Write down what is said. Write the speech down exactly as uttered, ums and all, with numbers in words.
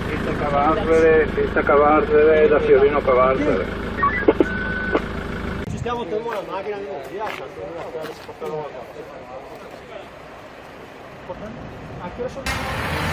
Pista Cavarzere, pista Cavarzere, da Fiorino Cavarzere. Ci stiamo fermo la macchina, andiamo via, cioè, per una strada, si porta la... A che ora sono?